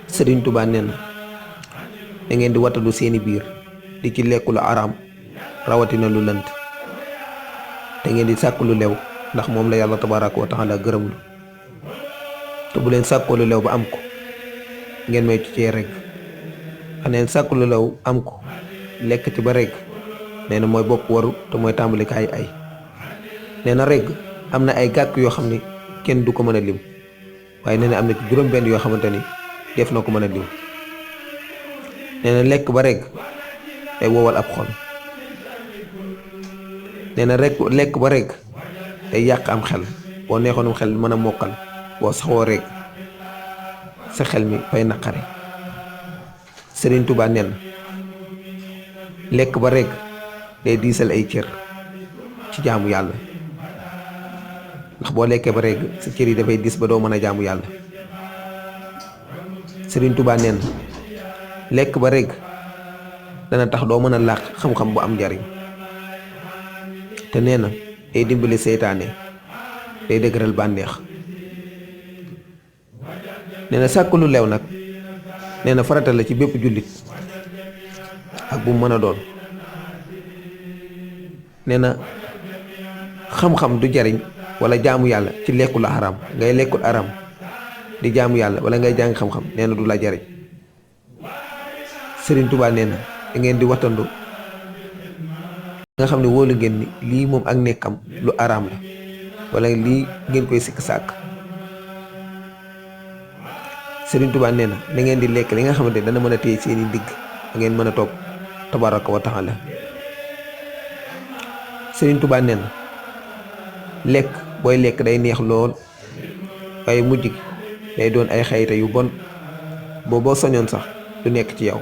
Sëriñ Tuubaa nee na da ngeen di wattalu seeni biir di ci lekk lu araam rawatina lu lënt te ngeen di sàkk lu lew ndax moom la yàlla tabaaraka wa taala gërëm lu te bu leen sàkkoo lu lew ba am ko ngeen may ci cee regg xam neen sàkk lu lew am ko lekk ci ba regg nee na mooy bopp waru te mooy tàmbalikaay ay nee na regg am na ay gàkk yoo xam ne kenn du ko mën a lim waaye nee na am na ci juróom-benn yoo xamante ni def na ko mën a lim nee na lekk ba regg day wowal ab xol nee na lekk ba regg day yàq am xel boo neexoonum xel mën a mokkal boo saxoo regg sa xel mi fay naqare Sëriñ Tuubaa nee na lekk ba regg day diisal ay cër ci jaamu yàlla ndax boo lekkee ba regg sa cër yi dafay diis ba doo mën a jaamu yàlla Sëriñ Tuubaa nee na lekk ba regg dana tax doo mën a làq xam-xam bu am njariñ te nee na day dimbali seytaane day dëgëral bànneex nee na sàkk lu lew nag nee na farata la ci bépp jullit ak bu mu mën a doon nee na xam-xam du jariñ wala jaamu yàlla ci lekkul haram ngay lekkul haram di jaamu yàlla wala ngay jàng xam-xam nee na du la jariñ Sëriñ Tuubaa nee na da ngeen di wattandu nga xam ne wóolu ngeen ni lii moom ak nekkam lu araam la wala lii ngeen koy sikk sàkk Sëriñ Tuubaa nee na da ngeen di lekk li nga xamante dana mën a téye seeni ndigg da ngeen mën a topp tabaraka wa taala Sëriñ Tuubaa nee na lekk booy lekk day neex lool waaye mujj gi day doon ay xayta yu bon boo soñoon sax du nekk ci yow